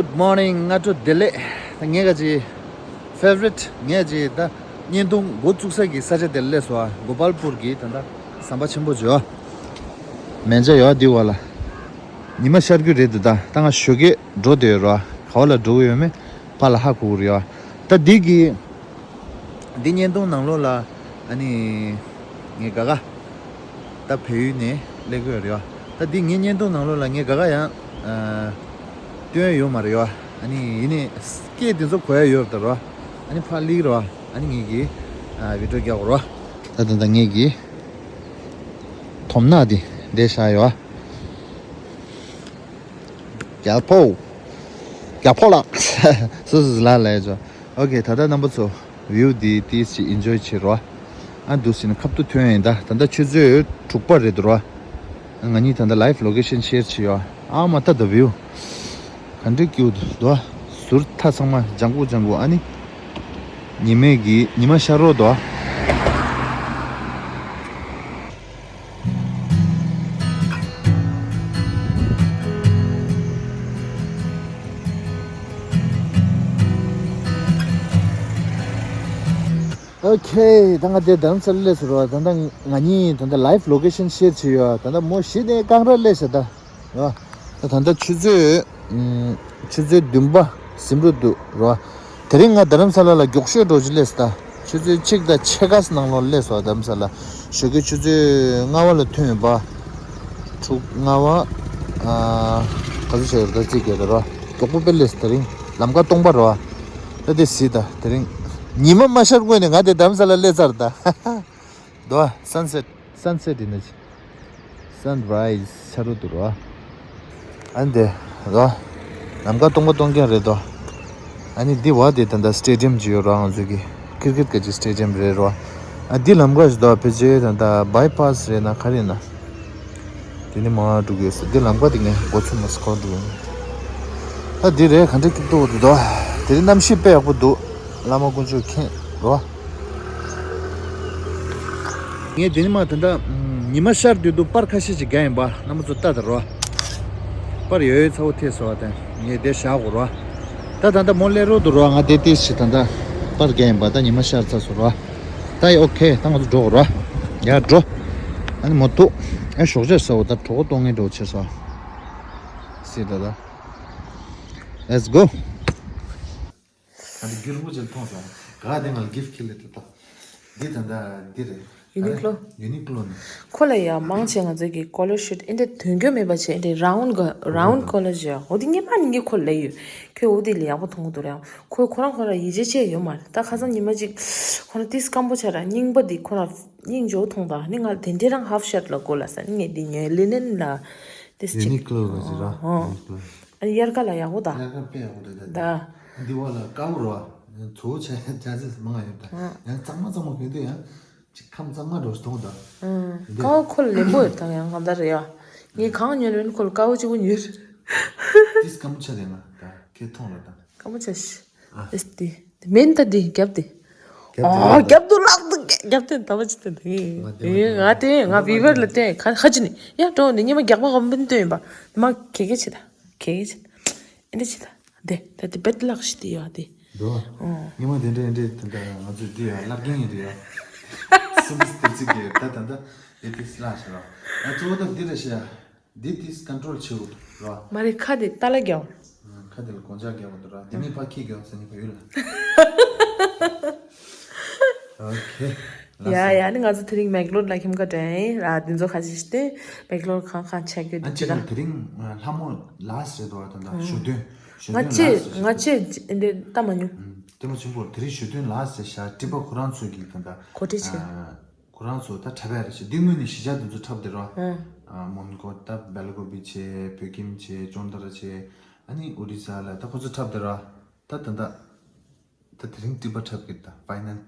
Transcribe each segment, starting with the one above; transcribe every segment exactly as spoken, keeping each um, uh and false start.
Good morning. སྔ་དྲོ་བདེ་ལེགས། ད་ངས་ག་ཅི་favorite ངས་ཅི་ད་བརྙན་ཐུང་འགོ་བཙུགས་ས་གི་ས་ཆ་དེར་སླེབས་སོང་ཨ། གོ་པལ་པུར་གི་ད་ད་ཟམ་པ་ཆེན་པོ་བརྗོད་མན་ཆ་ཡོད་འདི་བ་ལ། ཉི་མ་ཤར་རྒྱུ་རེད་འདུག་ད་ད་ང་ཞོགས་ཀས་འགྲོ་བསྡད་ཡོད་རོ། ག་བ་ལ་འགྲོ་གི་ཡོད་མེད་ཕར་ལ་ཧ་གོ་གི་རེད་ཨ། ད་འདི་གི་འདི་བརྙན་ཐུང་ནང་ལོགས་ལ་ཨ་ནི་ངས་ག་ག་ད་བལ་ཡུལ་ནས་སླེབས་ཀྱི་ཡོད་རེད་བ། ད་འདི་ངའི་བརྙན་ཐུང་ནང་ལོགས་ལ་ངས་ག་ག་ཡང་ཨ་སྟོན་ཡ་ཡོད་མ་རེད་བ། ཨ་ནི་ཡིན་ནའི་སྐད་དེ་ཚོ་གོ་ཡ་ཡོད་རེད་ད་རོ། ཨ་ནི་ཕར་སླེབས་རོ། ཨ་ནི་ངས་ཀྱི་ཨ་བི་ཌིའོ་རྒྱག་རོ། ད་ད་ད་ངས་ཀྱི་དོམ་ནག་འདི་འདྲ་བཞག་ཡོད་བ། རྒྱལ་པོ། རྒྱལ་པོ་ལགས། སོ་སོ་ལ་ལས་ཆོག་ཨོ་ཁེ། ད་ལྟ་རྣམ་པ་ཚོ་བིའུ་འདི་ཏིས་ཅིག་ཨིན་ཇོའི་བྱེད་རོགས། ཨ་འདུག་ཟིན་ཁབ་ཏུ་ཐོན་ཡིན་ད། ད་ལྟ་ཆུ་ཚོད་དྲུག་པ་རེད་འདུག་རོགས། ང་གཉིས་ད་ལྟ་ལའིབ་ལོ་ཀེ་ཤན་ཤེར་བྱེད་ཡོད། ཨ་མ་ད་ད་བིའུ་ག་འདྲ་སྐྱིད་འདུག་ཟུར་མཐའ་ཚང་མ་ལྗང་གུ་ལྗང་གུ། ཨ་ནི་ཉི་མའི་གི་ཉི་མ་ཤར་རོགས་འདུག་ཨོ་ཁེ། ད་ང་དེ་རྡ་རམ་ས་ལ་སླེབས་སོང་རོ། ད་ལྟ་ང་གཉིས་ད་ལྟ་ལའིབ་ལོ་ཀེ་ཤན་ཤེར་བྱེད་ཡོད། ད་ལྟ་མོ་གཞི་ནས་ཀང་ར་སླེབས་ཤག་ད་རོ། ད་ད་ལྟ་ཆུ་ཚོད་ཨུམ། ཆུ་ཚོད་བདུན་པ་ཟིན་འགྲོ་འདུག་རོ། དེ་རིང་ང་རྡ་རམ་ས་ལ་ལ་མགྱོགས་ཤོས་འགྲོ་རྒྱུ་སླེབས་ད། ཆུ་ཚོད་གཅིག་དང་ཕྱེད་ཀ་ནང་ལོགས་སླེབས་སོང་རྡ་རམ་ས་ལ། ཞོགས་ཀའི་ཆུ་ཚོད་ལྔ་པ་ལ་ཐོན་ཡོད་པ། དྲུག་ལྔ་པ། ཨ་ག་ཚོད་བྱས་ཡོད་ད་རྩིས་རྒྱག་ད་རོ། མགྱོགས་པོ་དཔེ་སླེབས་དེ་རིང་ལམ་ཁ་སྟོང་པ་རོ། ད་དེ་གཟིགས་ད་དེ་རིང་ཉི་མ་མ་ཤར་སྔོན་ནས་ང་དེ་རྡ་རམ་ས་ལ་སླེབས་ཚར་ད། དོ་སན་སེཊ། སན་སེཊ་ཡིན་ན་ཅི། སན་རའི་ཛི་ཆ་རོ་འདུག་རོ། ཨ་འདི་རོ། ལམ་ཁ་སྟོང་པ་སྟོང་རྐྱང་རེད་དོ། ཨ་ནི་འདི་བ་དེ་ད་ལྟ་སི་ཊེ་ཌི་ཡམ་ཅིག་ཡོད་རོ། ང་ཚོ་གི་ཀིར་ཀེཊ་ག་ཅིག་སི་ཊེ་ཌི་ཡམ་རེད་རོ། ཨ་འདི་ལམ་ཁ་ཞིག་དོ་ཕལ་ཆེར་ད་ལྟ་བྷའི་པ་སི་རེད་ན་ག་རེ་ཡིན་ན། དེ་ནི་མ་འགྲོ་གི་ཡོད་ས་འདི་ལམ་ཁ་དེ་ངས་མགོ་ཚོད་མ་སི་ཁོ་འགྲོ་གི་ཡོད། ད་འདི་རེད་ག་འདྲ་སྐྱིད་པོ་འདུག་དོ། དེ་རིང་གནམ་གཤིས་དཔེ་ཡག་པོ་འདུག་བླ་མ་དཀོན་མཆོག་མཁྱེན་རོ། ངས་འདི་ནི་མ་ད་ལྟ་ཉི་མ་ཤར་དུས་དུ་པར་ཁ་ཤས་ཤིག་རྒྱག་ཡིན་པ་རྣམ་པ་ཚོ་ལྟ་དང་རོ། པར་ཡོད་ཡོད་ཚ་བོ་ཐེ་སོ་བ་དང་ངས་དེ་བཞག་གོ་རོ། ད་ད་ལྟ་མོ་སླེབས་རོགས་འདུག་རོ། ང་དེ་ཏིས་ཞིག་ད་ལྟ་པར་རྒྱག་ཡིན་པ་ད་ཉི་མ་ཤར་ཚར་སོང་རོ། ད་ཡ་ཨོ་ཁེ་ད་ང་ཚོ་འགྲོ་གོ་རོ། ཡ་འགྲོ། ཨ་ནི་མོ་འདུག་ཨ་ཞོགས་ཇ་ཟ་བོ་ད་གྲོད་ཁོག་གཏོང་ངེས་འགྲོ་ཆེ་སོ། སི་ད་ད། Let's go། ད་འདི་རྒྱུ་རིན་པོ་ཆེ་མཐོང་སོང་། ག་དེ་ང་ལ་གིཕ་ཁྱེར་ལེ་ཏོ་ཏོ། འདི་ད་ད་འདི་རེད། ཡུ་ནི་ཀློ། ཡུ་ནི་ཀློ་ནི། ཁོ་ལ་ཡ་མང་ཆེ་ང་ཚོའི་གི་ཀོ་ལར་ཤུཊ་ཨེ་འདྲ་དོན་འགྱོད་མེད་པ་བྱས་ཨེ་འདྲ་རའུན་ག་རའུན་ཀོ་ལར་བྱས་ཡ། འོ་དེ་ངས་མ་ནི་ངས་ཁོ་ལ་ལབ་ཡོད། ཁོས་འོ་དེ་ལས་ཡག་པོ་མཐོང་གི་འདུག་ར། ཁོས་ཁོ་རང་ཁོ་རང་ཡིད་ཆེས་བྱས་ཡོད་མ་རེད། ད་ཁ་སང་ཉི་མ་གཅིག་ཁོ་རང་ཏིས་སྐམ་པོ་ཆགས་ར་རྙིང་པ་འདི་ཁོ་རང་སྙིང་རྗེ་བོ་མཐོང་ད་ནི་ང་དེ་འདྲས་རང་ཧབ་ཤར་ལ་གོ་ལ་ས་ནི་ངས་འདི་ཉོས་ལི་ནན་ལ་ཏིས་ཡུ་ནི་ཅིག་ཀློ་ག་ཅིག་ར། ཨོ། ཡུ་ནི་ཀློ། ཨ་ནི་དབྱར་ཁ་ལ་ཡག་པོ་ད། དབྱར་ཁ་དཔེ་ཡག་པོ་རེད་ད། ད། འདི་བ་ལ་དཀར་པོ་རོ། ཚོ་བོ་ཆ་ཆ་ཚེ་མང་ཡོད་ད། ཨ། ཡང་གཙང་མ་གཙང་མ་ཕན་དུ་ཡང་ཅིག་ཁམས་གཙང་མ་འགྲོ་སྟོང་ད། ཨ། འདི་དཀར་པོ་ཁོ་ལ་ལེན་པོ་ཡོད་ད་ཡང་གང་ལྟར་རེད་ཡ། ངས་གང་ཉོས་ལོན་ཁོ་ལ་དཀར་པོ་གཅིག་པོ་ཉོས། ཏིས་སྐམ་པོ་ཆ་རེད་ང་ད་ཁྱེད་མཐོང་ལ་ད། སྐམ་པོ་ཆ་ཤི། ཨ། ཨེ་སི་ཏི། མེན་ད་འདི་རྒྱབ་དེ། ཨ་རྒྱབ་དེ་ལག་དེ་རྒྱབ་དེ་ད་བ་ཅི་དེ་འདི། ང་དེ་ང་དེ་ང་བི་བར་ལ་དེ་ཁ་ཁ་ཅི་ནི་ཡ་འགྲོ་ནི་ཉི་མ་རྒྱག་པ་གམ་བིན་སྟོན་པ་མ་ཁེ་ཁེ་ཆི་ད་ཁེ་ཁེ་ཆི་ཨེ་འདྲ་ཆི་ད་དེ་ད་དེ་བེད་ལག་ཤི་དེ་ཡ་དེ། འགྲོ། ཨོ། ཉི་མ་དེ་འདྲ་ཨེ་འདྲ་དེ་འདྲ་ང་ཚོས་དེ་ཡ་བླ་རྒན་ཡིན་དེ་ཡ། སུམ་སྟེར་ཚིག་གི་ད་ད་ད་ཨེ་དེ་སླ་ཤི་ར། ང་གཙོ་བོ་ད་འདི་རེད་ཤི་ཡ། འདི་དེ་ཀོན་ཊོལ་བྱེད་དགོས་ར། མ་རེད་ཁ་དེ་ཏ་ལ་རྒྱག་ཁ་དེ་ལ་གོང་ཇག་རྒྱག་དགོས་ར། དེ་མིན་ཕ་ཁྱི་རྒྱག་ས་ནི་ཕ་ཡུལ་ལ། ཨོ་ཁེ། ཡ་ཡ་ནི་ང་ཚོ་དེ་རིང་མེག་ལོར་ལ་ཁྱིམ་ཁ་དྲན་ར་དེ་ཚོ་ཁ་ཅིག་ཤྟེ་མེག་ལོར་ཁང་ཁང་ཆ་རྒྱུ་ཨ་ཅི་ཅི་ལ། དེ་རིང་ལྷ་མོ་ལ་སི་རེད་དོ་ད་ད་ཞོ་སྟོན་ཞོ་ང་སྟོན་ལ་ཅེ་སི་ང་ཅེ་འདི་ལྟ་མ་མྱོང་། དེ་མ་ཆེན་པོ་དེ་རིང་ཞོ་སྟོན་ལ་སི་ཞག་ཀྲི་པ་ཁོ་རང་ཚོ་གི་ད་ད་གོ་སྒྲིག་བྱས། ཁོ་རང་ཚོ་ད་འཁྲབ་ཡ་རེད་ཤག་འདི་སྔོན་ནས་གཞིས་ཆགས་དེ་ཚོ་འཁྲབ་བསྡད་རོ། ཨ། མོན་གྷོ་ད་སྦེལ་ཀོབ་བྱས་བོད་ཁྱིམ་བྱས་ཅོན་ཏ་ར་བྱས་ཨ་ནི་ཨོ་རི་ས་ལ་ད་ཁོ་ཚོ་འཁྲབ་བསྡད་རོ། ད་ད་ད་ད་དེ་རིང་ཀྲི་པ་འཁྲབ་གི་ད་ཕའི་ནལ།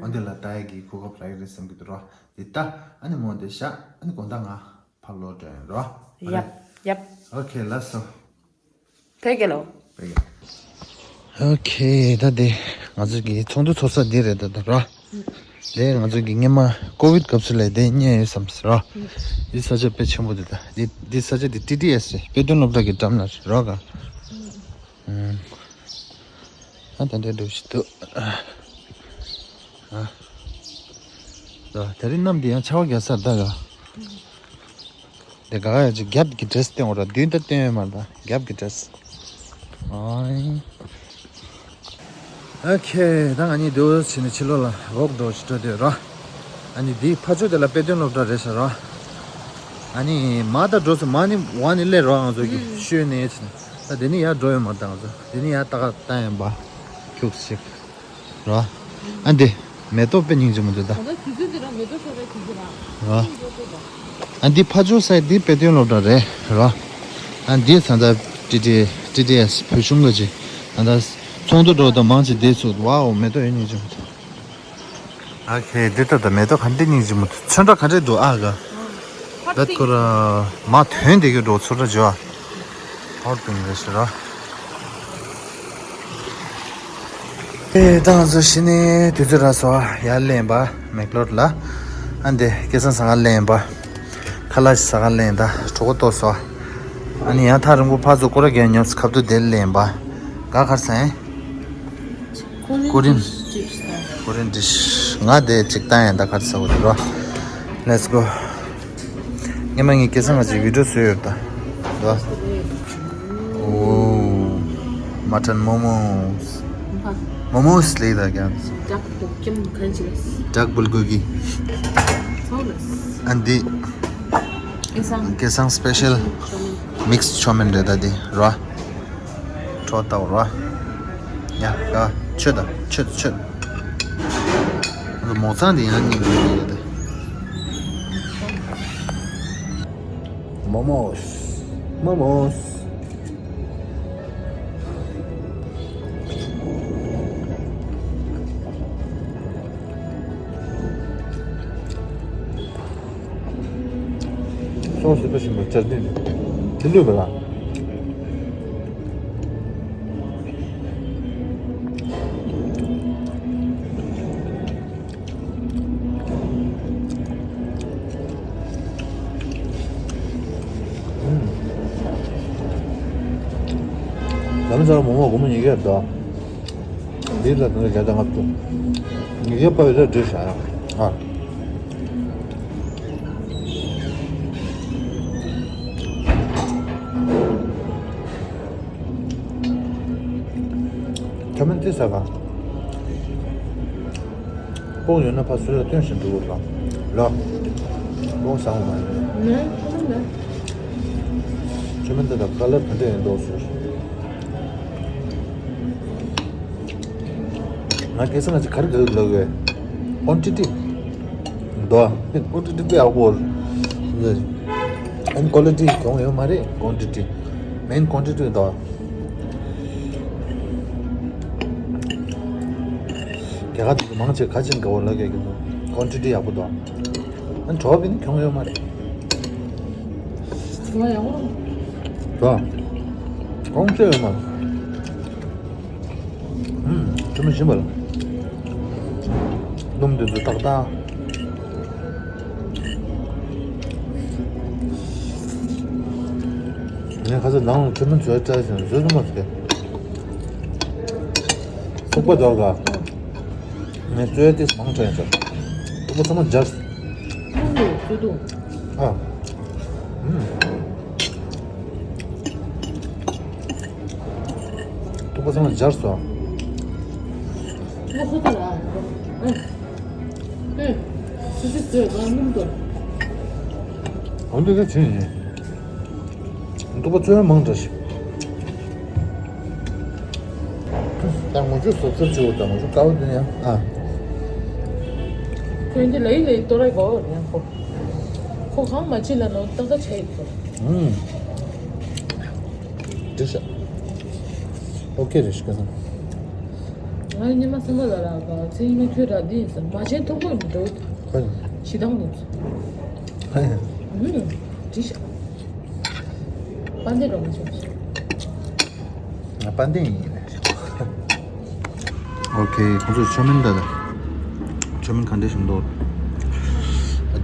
འོན་ཏེ་ལ་ད་ཡ་གི་གོ་སྐབས་རག་གི་རེད་བསམ་གི་འདུག་རོ། དེ་ད་ཨ་ནི་མོ་དེ་ཤག་ཨ་ནི་དགོང་དག་ང་ཕར་ལོག་འགྲོ་ཡིན་རོ། ཡབ་ཡབ། ཨོ་ཁེ་ལགས་སོ། ཕེ་གེ་ལོ། ཕེ་གེ། ཨོ་ཁེ་ད་དེ་ང་ཚོ་གི་ཚོགས་འདུ་ཚོགས་ས་འདི་རེད་ད་ད་ར། དེ་ང་ཚོ་གི་སྔོན་མ་ཀོ་བིད་སྐབས་སུ་ལས་དེ་རྙེད་ཡོད་བསམ་སོང་ར། འདི་ས་ཆ་དཔེ་ཆེན་པོ་འདུག་ད། འདི་འདི་ས་ཆ་འདི་ཊི་ཊི་ཨེ་སི་རེད། དཔེ་སྟོན་སློབ་གྲྭ་གི་འགྲམ་ན་རེད་ར་ག་ཨ་ད་འདྲ་འགྲོ་ཞིག་འདུག་ཨ། ད་དེ་རིང་གནམ་འདི་ཡང་ཆར་པ་རྒྱག་ས་ད་ག་དེ་ག་ག་ཡ་ཅིག་རྒྱབ་ཀྱི་ཌི་རེ་སི་སྟོན་འོ་ར་མདུན་ད་སྟོན་ཡོད་མ་རེད། ད་རྒྱབ་ཀྱི་ཌི་རེ་སི། ཨོ་ཨེ། ཨོ་ཁེ། ད་ང་གཉིས་འདུག་བྱས་ནས་ཕྱི་ལོགས་ལ་ཝོག་འགྲོ་ཞིག་འགྲོ་དུས་ར། ཨ་ནི་འདི་ཕ་ཆོས་དེ་ལ་དཔེ་སྟོན་སློབ་གྲྭ་རེད་ཤག་ར། ཨ་ནི་མ་ད་འགྲོ་སོང་། མ་ནི་ཝ་ནི་སླེབས་ར། ང་ཚོ་གི་ཤོད་ནས་བྱས་ནས་ད་དེ་ནི་ཡར་འགྲོ་ཡོད་མ་རེད། ད་ང་ཚོ་དེ་ནི་ཡར་ལྟ་ག་བཏང་ཡིན་པ། ཁྱུག་ཅིག་ར། ཨ་འདི་མེ་ཏོག་དཔེ་སྙིང་རྗེ་མོ་འདུག་ད། ད་ལྟ་དུས་ཚོད་འདི་ར་མེ་ཏོག་ཤོར་བའི་དུས་ཚོད་ར། ར། ཨ་འདི་ཕ་ཇོ་སའི་འདི་དཔེ་སྟོན་སློབ་གྲྭ་རེད་ར། ཨ་འདི་ས་མཐའ་ཊི་ཊི་ཊི་ཊི་ཨེས་བོད་གཞུང་གི་ཅིག་ད་ལྟ་ཚོགས་འདུ་འགྲོ་དང་མང་ཆེ་འདི་ཚུགས། ཝའོ་མེ་ཏོག་ཡང་སྙིང་རྗེ་མོ་འདུག་ཨ་ཁེ། འདི་ལྟ་ད་མེ་ཏོག་ག་འདྲ་སྙིང་རྗེ་མོ་འདུག་ཚོན་ཁྲ་ག་འདྲ་འདུག་ཨ་ག་ད་ཁོ་ར་མ་ཐོན་བསྡད་ཀྱི་འགྲོ་ཚོན་ཁྲ་འཇོ་ཨ། ཧོར་དུ་ངེས་ཤི་ར། ཨེ་ད་ང་ཚོ་གཞི་ནས་དུས་ཚོད་རག་སོང་། ཡར་སླེབས་པ་མེག་ལོར་ལ། ཨ་འདི་སྐལ་བཟང་ཟ་ཁང་སླེབས་པ། ཁ་ལག་ཟ་ཁང་སླེབས། ད་གྲོད་ཁོག་ལྟོགས་སོང་། ཨ་ནི་ཡང་ཐག་རིང་པོ་ཕར་ཚུར་སྐོར་ར་རྒྱག་མྱོང་། ཁ་ཐུག་དེར་སླེབས་པ། ག་གར་ཟ་ཡིན། ཀོ་རིན། ཀོ་རིན་ཌིཤ། ང་དེ་གཅིག་བཏང་ཡིན། ད་ག་རེ་ཟ་དགོས་འདུག་རོ། Let's go། སྔོན་མ་ངས་སྐལ་བཟང་ང་ཅིག་བི་ཌི་ཡོ་བཟོས་ཡོད་ད། འདུག་ཨོ། མ་ཊན་མོ་མོས། མོ་མོས་ལེགས་ད་ཀྱང་། ཌག་བུལ་གུ་ཀི། ཨ་འདི། སྐལ་བཟང་སི་པེ་ཤལ་མིག་སི་ཆོ་མིན་རེད་ད་འདི་རོ། ཁྲོ་ཏའོ་ར། ཡ་ཡ་ཆོད་ད་ཆོད་ཆོད། ཨ་ནི་མོ་ཚང་དེ་ཡང་སྙིང་རྗེ་ཡོད་དེ། མོ་མོས། མོ་མོས། སོ་སི་པ་ཞིམ་པོ་ཅར་ནི་དེ་ལུས་པ་ལ། ལམ་སང་མོ་མོ་སྒོར་མོ་ཉིས་བརྒྱ་དང་། འདི་ལ་དེ་འདྲ་བརྒྱ་དང་ལྔ་བཅུ། ཉིས་བརྒྱ་པ་ཡོད་ལ་འགྲིག་བཞག་ཡ། ཨ། ཁྱོད་མིན་ཏི་ས་ག་སྤོག་ཡོད་ན་ཕ་སུ་ལ་སྟོན་བཞིན་འགྲོ་གི་རེད་ལ། ལོ། སྤོག་བཟང་བ་མ་ཡིན། ཁྱོད་མིན་ཏི་ད་ཁ་ལར་ག་འདྲ་ཡིན་འདུག་ཟེར། ང་སྐལ་བཟང་ང་ཅིག་ག་རེ་ག་རེ་ལབ་ཡོད། ཀོན་ཊི་ཊི་འདུག་ཀོན་ཊི་ཊི་དཔེ་ཡག་པོ་རེད། ཨན་ཀོ་ལི་ཊི་གྱོང་ཡོད་མ་རེད། ཀོན་ཊི་ཊི་མེན་ཀོན་ཊི་ཊི་འདུག་རྒྱ་གར་དེ་མང་ཆེ་ག་ཅིག་དགའ་བོ་ལབ་ཀྱི་འདུག་ཀོན་ཊི་ཊི་ཡག་པོ་འདུག་ཨན་གྲོགས་པོ་ནི་གྱོང་ཡོད་མ་རེད། འདུག་གོང་ཆེ་ཡོད་མ་རེད། ཨུམ། ཆུ་མོ་ཞིམ་པ་ལ། སྣུམ་དེ་ཚོ་ཏག་ཏག་ངས་ཁ་སང་ནང་ལ་ཆུ་མོ་བཟོས་བཙལ་ཞིང་བཟོས་སོང་མ་ཟེར། ཚུགས་པ་འདོར་ག་ངས་བཙོས་ཏེ་མང་དྲགས་ཡིན་ཤག་ཚུགས་པ་ཚང་མ་འབྱར། ཨ། ཨུམ། ཐུག་པ་ཚང་མ་སྦྱར་སོང་། ང་ཁོ་ཐག་ཨ། ཨེ། ཨེ། སི་སི་ཟོས་ང་སྣུམ་དོ། འོན་ཏེ་དེ་ཅི་ཡིན། ཐུག་པ་བཙོས་མང་དྲགས་ཤིག་ད་ངོ་ཆུ་སོབ་སོབ་བྱེད་འོ་ད་ངོ་ཆུ་དཀར་བོ་དེ་ནས་ཨ། ཁོས་འདི་ལ་ཡི་ལ་ཡི་ཏོ་ར་གོ་ཡང་ཁོ། ཁོ་གང་མ་བྱེད་ལ་ནོ་ཏག་ཏག་བྱས་ཡོད་ཁོ། ཨུམ། འགྲིག་ཤག་ཨོ་ཁེ་རེད་ཤག་ང་ཉི་མ་སེམས་པ་ལ་རག་ག་ཚེ་ཉི་མ་ཁྱོད་རག་འདི་ཡིན་ཟེར་མ་བྱན་ཐུག་པོ་མི་འགྲོ། ཧོན། ཞི་དང་ནུབ། ཧོན། ཨུམ། འགྲིག་ཤག་དཔལ་ལྡན་རོགས་མ་བྱུང་། ང་དཔལ་ལྡན་ཡིན། ཨོ་ཁེ། ཁོང་ཚོས་ཆོ་མིན་ད་ད། ཆོ་མིན་ག་འདྲ་ཞིམ་འདུག་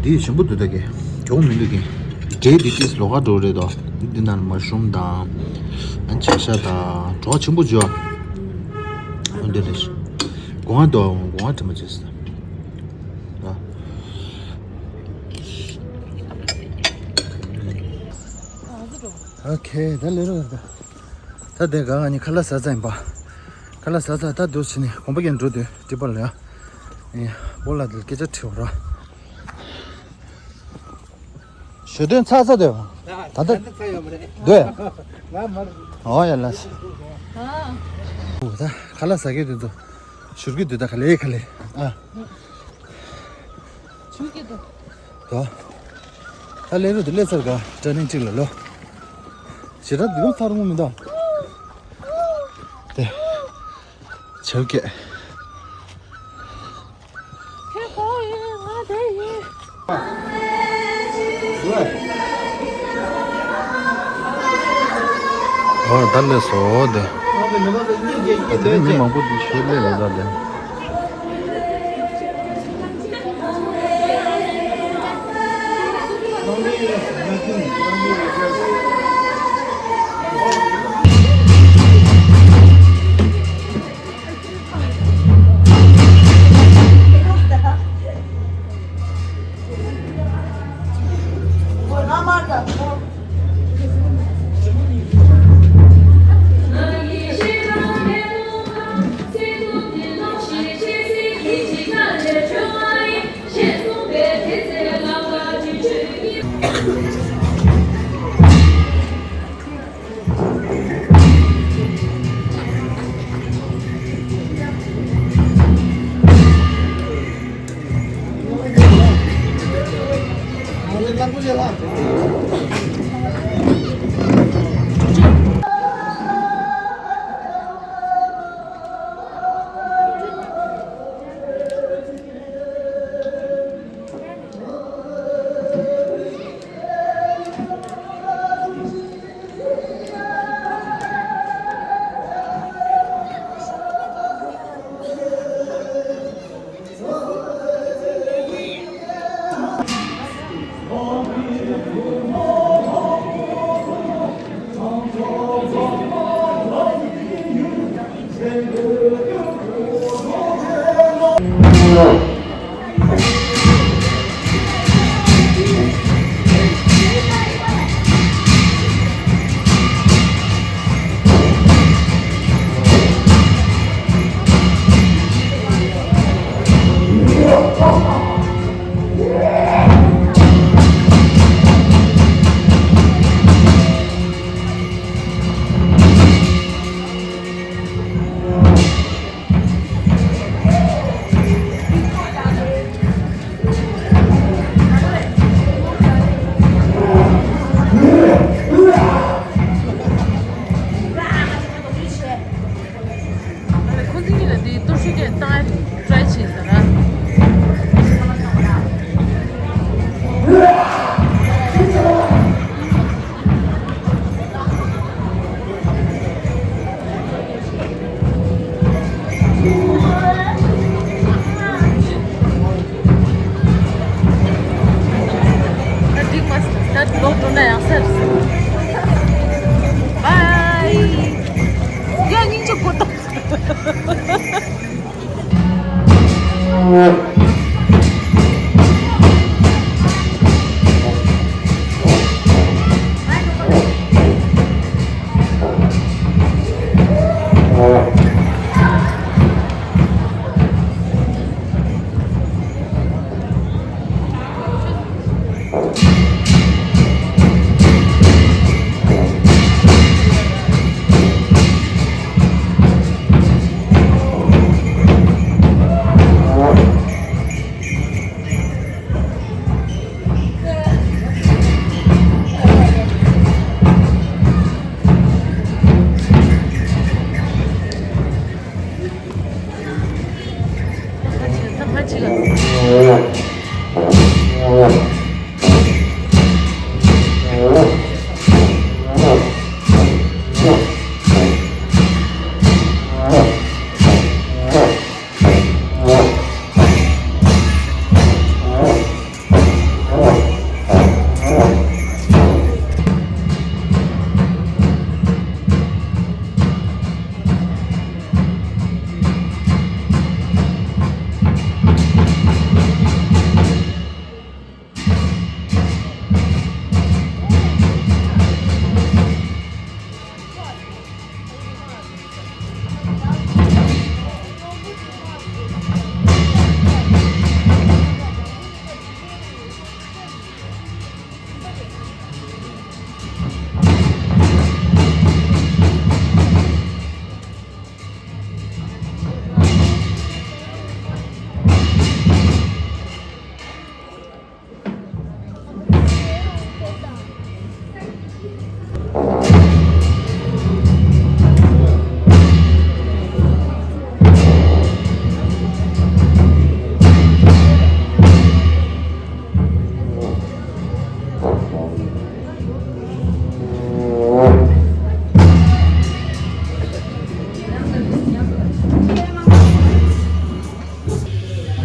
འདི་ཞིམ་པོ་འདུག་ད་གི་གྱོང་མི་འདུག་གི་འབྲས་འདི་ཏིས་ལོགས་ཀ་འགྲོ་རེད་དོ། འདི་ནང་མ་ཤུམ་དང་། བྱ་ཤ་དང་གྲོགས་ཆེན་པོ་བྱོས། འོན་ཏེ་རེད། སྒོ་ང་དོ་སྒོ་ང་དྲི་མ་བྱེད་ཟེར། ཨོ་ཁེ། ད་ལས་རོགས་ད། ད་དེ་ག་ང་གཉིས་ཁ་ལག་ཟ་ཚར་ཡིན་པ། ཁ་ལག་ཟ་ཚར། ད་འདུག་བྱས་ནས་གོམ་པ་རྒྱག་འགྲོ་དུས་ཊི་པར་ལ་ཡ། ཨེ། སྤོ་ལགས་དེ་ལ་སྐད་ཆ་དྲི་བ་ར། ཞོ་སྟོན་ཚར་ཚར་དུས། ད་ལྟ། ད་ལྟ་ཚར་ཡོད་མ་རེད། འདོད། ང་མར། ཨོ་ཡ་ལགས། ཨ། འོ་ད་ཁ་ལག་ཟ་གི་དུས་ཚོད། བཞུར་གི་དུས་ད་ག་ལེ་ག་ལེ། ཨ། བཞུར་གི་འདུག་དོ། ད་ལས་རོགས་དེ་སླེབས་ཚར་ག་ཊར་ནིང་གཅིག་ལ་ལོ། ཞེ་དྲག་འདི་ག་ཚར་འོང་མི་འདུག་དེ། ཆབ་ཀྱི། ཁྱེད་གོ་ཡིན་ང་དེ་ཡིན། ཨོ་ད་སླེབས་སོང་དེ། ད་དེ་རིང་མི་མང་པོ་འདི་ཆོས་སླེབས་ཡོད་ད་དེ། ཁོ་ཚོ་གཉིས་ལ་དེ་གཏོར་ཤུགས་ཀྱིས་བཏང་ཡ་ཊ་རའི་བྱས་ཟེར་ར། ད་འགྲིག་མ་སོང་། ད་ལོག་འགྲོ་ན་ཡག་ས་རེད། བཱའི། ཡ་སྙིང་རྗེ་པོ་ད།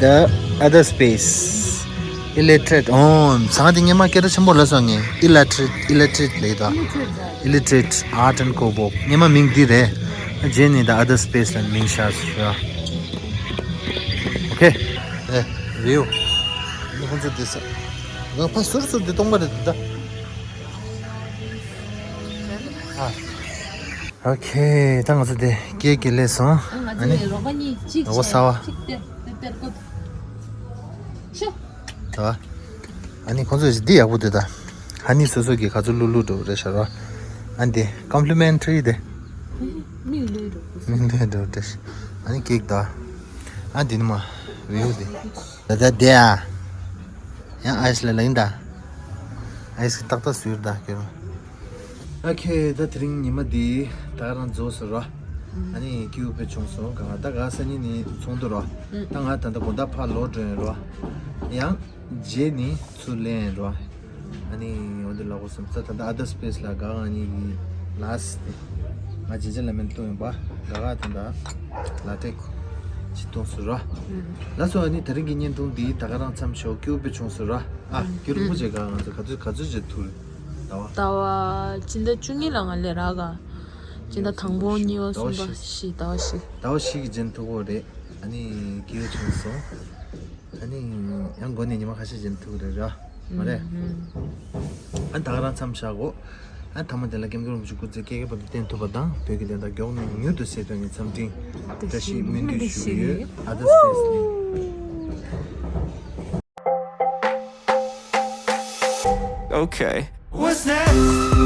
The other space. Illiterate. ཨོ། ཟ་ཁང་དེ་སྔོན་མ་སྐད་གྲགས་ཆེན་པོ་ལ་སོང་ངས། Illiterate, illiterate ལབ་ད། Illiterate art and co-op. སྔོན་མ་མིང་འདི་རེད། རྗེས་ནས་the other space ལ་མིང་བཞག་ཟེར། ཨོ་ཁེ། ཨེ། རེད། ཁོང་ཚོ་དེ་ས། ང་ཕ་ཟུར་ཟུར་དེ་སྟོང་པ་རེད་ད། ཨ། ཨོ་ཁེ། ད་ང་ཚོ་དེ་སྐད་ཀྱི་ལས་སོང་། ང་ཚོ་ནི་རོགས་པ་གཉིས་གཅིག་རོགས་པ་གསར་པ། གཅིག་དེ་དེ་དེར་ཀོ། ཤོ། ད། ཨ་ནི་ཁོང་ཚོས་འདི་ཡག་པོ་འདུག་ད། ཧ་ནི་སོ་སོ་གི་ག་ཚོད་བླུགས་བླུགས་འགྲོ་རེད་ཤག་ར། ཨ་འདི་complimentary དེ། མིག་ལུས་འགྲོ། མིག་ལུས་འགྲོ་རེད། ཨ་ནི་ཀེག་ད། ཨ་འདི་ནི་མ། བེའུ་དེ། ད་ད་དེ་ཨ། ཡང་ཨའི་སི་ལ་ལེན་ད། ཨའི་སི་ཏག་ཏག་ཟུར་ད་ཁྱོད། ཨ་ཁེ། ད་དེ་རིང་ཉི་མ་འདི་ད་ག་རང་རྫོགས་སོང་ར། ཨ་ནི་སྐྱིད་པོ་དཔེ་བྱུང་སོང་། ག་ད་ག་སང་ཉིན་ནས་ཚོགས་འདུ་ར། ད་ང་ད་ལྟ་དགོང་དག་ཕར་ལོག་འགྲོ་ཡིན་ར། ཡང་རྗེས་ནས་ཚུར་ལེན་ཡིན་ར། ཨ་ནི་འོ་འདི་ལ་གོ་སམ་ས་ད་ལྟ་other space ལ་ག་ང་གཉིས་ཀྱི་last དེ། ང་རྗེས་ཆ་ལ་མེན་བཏུང་ཡིན་པ། ག་ག་ད་ད་ལ་ཏེག་ཅི་བཏུང་སོང་ར། ལ་སོ་ཨ་ནི་དེ་རིང་གི་བརྙན་ཐུང་འདི་ད་ག་རང་མཚམས་ཞོག་སྐྱིད་པོ་དཔེ་བྱུང་སོང་ར། ཨ་སྐྱིད་རུ་པོ་ཅེ་ག་ང་ཚོ་ག་ཚོད་ག་ཚོད་ཅེ་ཐུག་རེད། ཟླ་བ། ཟླ་བ་སྤྱི་ཟླ་བཅུ་གཉིས་ལ་ང་ལས་རག་ག་སྤྱི་ཟླ་དང་པོ་གཉིས་པ་གསུམ་པ་བཞི། ཟླ་བ་བཞི། ཟླ་བ་བཞི་གི་རྗེས་ཐུག་གོ་རེད། ཨ་ནི་སྐྱིད་པོ་བྱུང་སོང་། ཨ་ནི་ཡང་འགོ་ནས་ཉི་མ་ཁ་ཤས་རྗེས་ཐུག་རེད་ར། མ་རེད། ཨ་ད་ག་རང་མཚམས་བཞག་གོ། ཨ་ཐ་མ་དེ་ལ་ཀེམ་ཀེམ་རུམ་ཞུ་སྐུ་ཚེ་སྐྱེ་རྒ་བར་དུ་བརྟན་ཐུབ་པ་དང་། བོད་ཀྱི་བདེན་མཐའ་མགྱོགས་ནས་མྱུར་དུ་གསལ་ཐུབ་ནས་འཚམས་འཕྲིན་བཀྲ་ཤིས་སྨོན་འདུན་ཞུ་གི་ཡོད། Other space ནས། Okay. What's next?